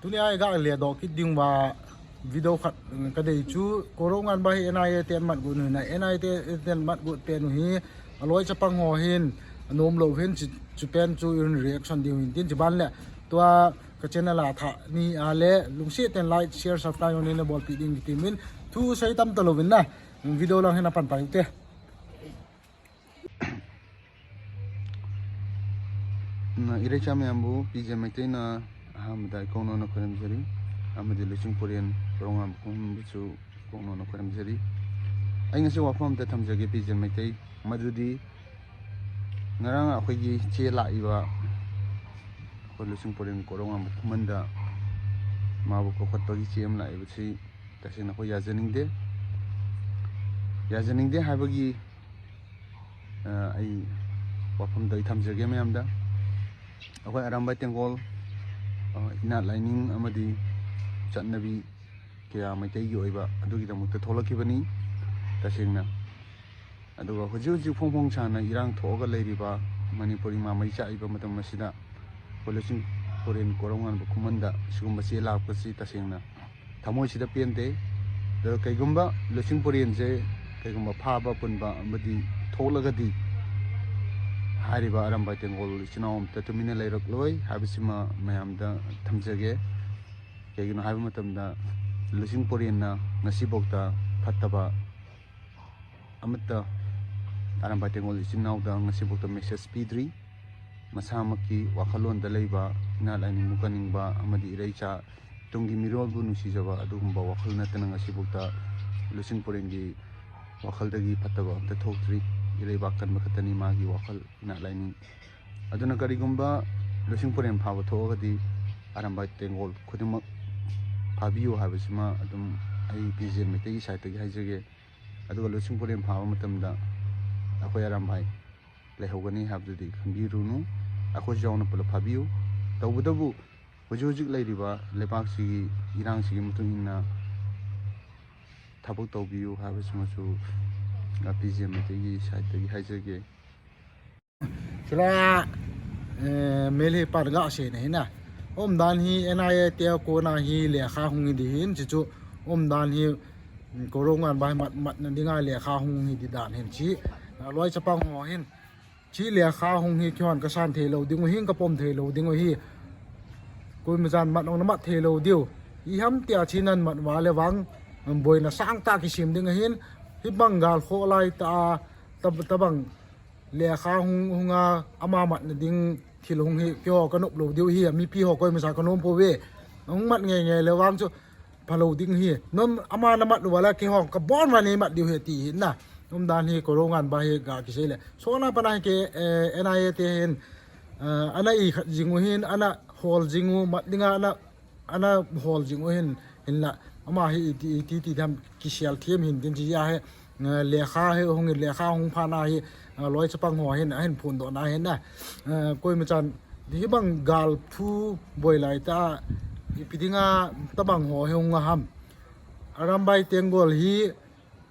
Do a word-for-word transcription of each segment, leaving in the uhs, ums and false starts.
Tuni a i ga ledoh kit ding uva video khat, mm, ka dei chu, Korongan ba hi N I A ten mat got u hina, N I A ten mat got pen u hi, aloi chapang ho hin, anom lou hin, chu, chu pen chu i reaction ding u hin tin, chu ban le, tua ka channel a thah ni a le, lungset tah in like, share, subscribe jong nei na bolpeh ding kiti min, thu sei tam talou vin na, video lang hin apan pai u te. Na, ireicha mayambu, P J Meitei na, ahamada ikong nona khoirem jeri, amadi Luching Poren, Korongan bu khuman bu chu ikong nona khoirem jeri. ꯑꯩ ꯉꯁꯤ ꯋꯥꯐꯝ ꯑꯝꯇ ꯊꯝꯖꯒꯦ, P J Meitei, ꯃꯗꯨꯗꯤ ꯉꯔꯥꯡ ꯑꯩꯈꯣꯏꯒꯤ ꯆꯦ ꯂꯥꯛꯏꯕ, ꯑꯩꯈꯣꯏ ꯂꯨꯆꯤꯡ ꯄꯣꯔꯦꯟ ꯀꯣꯔꯧꯉꯥꯟꯕ ꯈꯨꯃꯟꯗ ꯃꯥꯕꯨ ꯀꯧꯈꯠꯄꯒꯤ ꯆꯦ ꯑꯃ ꯂꯥꯛꯏꯕꯁꯤ ꯇꯁꯦꯡꯅ ꯑꯩꯈꯣꯏ ꯌꯥꯖꯅꯤꯡꯗꯦ꯫ ꯌꯥꯖꯅꯤꯡꯗꯦ ꯍꯥꯏꯕꯒꯤ ꯑ, ꯑꯩ ꯋꯥꯐꯝꯗꯣ ꯑꯩ ꯊꯝꯖꯒꯦ ꯃꯌꯥꯝꯗ꯫ ꯑꯩꯈꯣꯏ ꯑꯔꯥꯝꯕꯥꯏ ꯇꯦꯡꯒꯣꯜ, ꯑ, ꯏꯅꯥꯠ ꯂꯥꯏꯅꯤꯡ ꯑꯃꯗꯤ ꯆꯠꯅꯕꯤ ꯀꯌꯥ ꯃꯩꯇꯩꯒꯤ ꯑꯣꯏꯕ ꯑꯗꯨꯒꯤꯗꯃꯛꯇ ꯊꯣꯛꯂꯛꯈꯤꯕꯅꯤ ꯇꯁꯦꯡꯅ꯫ ꯑꯗꯨꯒ ꯍꯧꯖꯤꯛ ꯍꯧꯖꯤꯛ ꯐꯣꯡ ꯐꯣꯡ ꯁꯥꯅ ꯏꯔꯥꯡ ꯊꯣꯛꯑꯒ ꯂꯩꯔꯤꯕ ꯃꯅꯤꯄꯨꯔ ꯏꯃꯥ ꯃꯩ ꯆꯥꯛꯏꯕ ꯃꯇꯝ ꯑꯁꯤꯗ ꯑꯩꯈꯣꯏ ꯂꯨꯆꯤꯡ ꯄꯣꯔꯦꯟ ꯀꯣꯔꯧꯉꯥꯟꯕ ꯈꯨꯃꯟꯗ ꯁꯤꯒꯨꯝꯕ ꯆꯦ ꯂꯥꯛꯄꯁꯤ ꯇꯁꯦꯡꯅ ꯊꯃꯣꯏꯁꯤꯗ ꯄꯦꯟꯗꯦ꯫ ꯑꯗꯨꯒ ꯀꯩꯒꯨꯝꯕ ꯂꯨꯆꯤꯡ ꯄꯣꯔꯦꯟꯁꯦ ꯀꯩꯒꯨꯝꯕ ꯐꯥꯕ ꯄꯨꯟꯕ ꯑꯃꯗꯤ ꯊꯣꯛꯂꯒꯗꯤ ꯍꯥꯏꯔꯤꯕ ꯑꯔꯥꯝꯕꯥꯏ ꯇꯦꯡꯒꯣꯜ ꯏꯆꯤꯟ ꯏꯅꯥꯎ ꯑꯝꯇ ꯇꯨꯃꯤꯟꯅ ꯂꯩꯔꯛꯂꯣꯏ ꯍꯥꯏꯕꯁꯤꯃ ꯃꯌꯥꯝꯗ ꯊꯝꯖꯒꯦ꯫ ꯀꯩꯒꯤꯅꯣ ꯍꯥꯏꯕ ꯃꯇꯝꯗ ꯂꯨꯆꯤꯡ ꯄꯣꯔꯦꯟꯅ ꯉꯁꯤꯐꯥꯎꯗ ꯐꯠꯇꯕ ꯑꯃꯠꯇ ꯑꯔꯥꯝꯕꯥꯏ ꯇꯦꯡꯒꯣꯜ ꯏꯆꯤꯟ ꯏꯅꯥꯎꯗ ꯉꯁꯤꯐꯥꯎꯗ message ꯄꯤꯗ꯭ꯔꯤ꯫ ꯃꯁꯥꯃꯛꯀꯤ ꯋꯥꯈꯜꯂꯣꯟꯗ ꯂꯩꯕ, ꯏꯅꯥꯠ ꯂꯥꯏꯅꯤꯡꯕꯨ ꯀꯟꯅꯤꯡꯕ ꯑꯃꯗꯤ ꯏꯔꯩꯆꯥ ꯇꯨꯡꯒꯤ ꯃꯤꯔꯣꯜꯕꯨ ꯅꯨꯡꯁꯤꯖꯕ ꯑꯗꯨꯒꯨꯝꯕ ꯋꯥꯈꯜ ꯅꯠꯇꯅ ꯉꯁꯤꯐꯥꯎꯗ ꯂꯨꯆꯤꯡ ꯄꯣꯔꯦꯟꯒꯤ ꯋꯥꯈꯜꯗꯒꯤ ꯐꯠꯇꯕ ꯑꯝꯇ ꯊꯣꯛꯇ꯭ꯔꯤ꯫ ꯏꯔꯩꯕꯥꯛ ꯀꯟꯕ ꯈꯛꯇꯅꯤ ꯃꯥꯒꯤ ꯋꯥꯈꯜ, ꯏꯅꯥꯠ ꯂꯥꯏꯅꯤꯡ꯫ ꯑꯗꯨꯅ ꯀꯔꯤꯒꯨꯝꯕ ꯂꯨꯆꯤꯡ ꯄꯣꯔꯦꯟ ꯐꯥꯕ ꯊꯣꯛꯑꯒꯗꯤ ꯑꯔꯥꯝꯕꯥꯏ ꯇꯦꯡꯒꯣꯜ ꯈꯨꯗꯤꯡꯃꯛ ꯐꯥꯕꯤꯌꯨ ꯍꯥꯏꯕꯁꯤꯃ ꯑꯗꯨꯝ ꯑꯩ ꯄꯤ ꯖꯦ ꯃꯩꯇꯩꯒꯤ side ꯇꯒꯤ ꯍꯥꯏꯖꯒꯦ꯫ ꯑꯗꯨꯒ ꯂꯨꯆꯤꯡ ꯄꯣꯔꯦꯟ ꯐꯥꯕ ꯃꯇꯝꯗ ꯑꯩꯈꯣꯏ ꯑꯔꯥꯝꯕꯥꯏ ꯂꯩꯍꯧꯒꯅꯤ ꯍꯥꯏꯕꯗꯨꯗꯤ ꯈꯟꯕꯤꯔꯨꯅꯨ꯫ ꯑꯩꯈꯣꯏꯁꯨ ꯌꯥꯎꯅ ꯄꯨꯂꯞ ꯐꯥꯕꯤꯌꯨ꯫ ꯇꯧꯕꯇꯕꯨ ꯍꯧꯖꯤꯛ ꯍꯧꯖꯤꯛ ꯂꯩꯔꯤꯕ ꯂꯩꯕꯥꯛꯁꯤꯒꯤ ꯏꯔꯥꯡꯁꯤꯒꯤ ꯃꯇꯨꯡ ꯏꯟꯅ ꯊꯕꯛ ꯇꯧꯕꯤꯌꯨ ꯍꯥꯏꯕꯁꯤꯃꯁꯨ ꯄꯤ ꯖꯦ ꯃꯩꯇꯩꯒꯤ side ꯇꯒꯤ ꯍꯥꯏꯖꯒꯦ꯫ Chule, eh, Meitei pan ga seina hina. Umdan hi N I A te kona hi lekha hung hi ding hin, chuchu umdan hi, mm, Korongan ba hi mat, matna dinga lekha hung hi ding dan hin chi. Aloi chapang ho hin. Chi lekha hung hi kihon kasan thei lou ding u hin, kapom thei lou ding u hi. Koima chan mat ong na mat thei lou diu. Iham tia chi nan mat uva le vang, boina sangtah kisem ding ahin. Hibang gal kho lai ta, ta, tabang lekha hung, hung a, ama matna ding thil hung hi, keiho kanop lou diu hi, mipi ho koima cha kanom pouve. Hung mat ngei ngei le vang chu phalou ding hi. Nom ama na mat uva le keiho kabon uva nei mat diu hi ti hi na. Umdan hi Korongan ba hi ga kisei le. Sona pana hi ke, eh, N I A te hin, eh, ana i khat jing u hin, ana hol jing u, mat dinga ana ana hol jing u hin, hinla, ama hi iti, iti, iti dam kisel thiam hin tin chi a hi, eh, lekha hi hung hin, lekha hung pha na hi, eh, loi chapang ho hin, ahin phondoh na hin na, eh, koima chan, hibang gal thu boi lai ta, ipi dinga tabang ho hi hung a ham. Arambai Tenggol hi,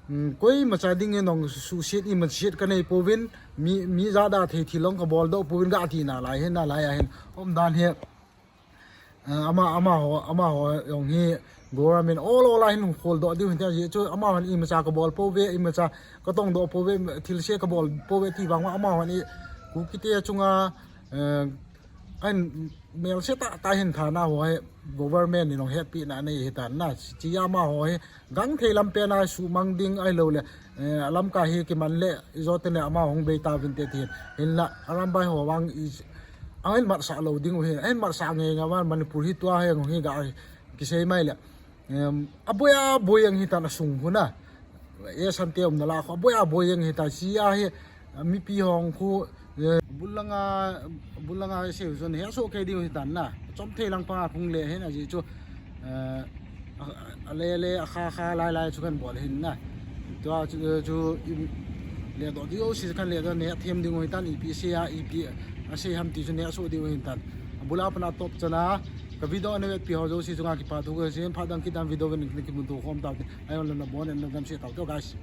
mm, koima cha ding in ong suhset imacha set kanei pouvin, mi, mi jada thei thil ong kabol doh pouvin ga ati na lai hin, na lai a hin, umdan hi, Ah, ama, amaho, amaho jong hi government ol ol a hin hung kholdoh diu hin tia, ajeh chu amaho hin imacha kabol pouve, imacha katongdoh pouve, thilse kabol pouve ti vang uva amaho hin Kukite chunga, eh, ahin melse tah tah hin thana ho hi government in hung hetpina anei hitan na, chia amaho hi gangthei lampen a suhmang ding ahilouleh, eh, alamkai hi kiman le, ijotna amaho hung bei tauvinte ti hin. Hinla, Arambai ho vang i, ahin matsah lou ding u hi, ahin matsah ngei ngei vang Manipur hi tua hi, hung hi ga kisei mai le. Em, aboi aboi jeng hitan asung huna. E sante umna lah khu, aboi aboi jeng hitan chia hi, mipi hung khu, eh, bul langa, bul langa sei u chun hesoh kei diu hitan na. Chomthei lang panga phung le hin ajeh chu, eh, a, a le le, a kha kha lai lai chu kan bol hin na. Tua chu, chu, i, ledoh diu si kan ledoh ne them ding u hitan ipi sei a, ipi asei ham ti chu nesoh diu hitan. Abul a pat a top chana, ka video ana vetpi ho jouse chunga kipa thu kahin sei, phat dang kit a video ven kimu to khom tau te. Ayon lana bon en na dam se tau to, guys.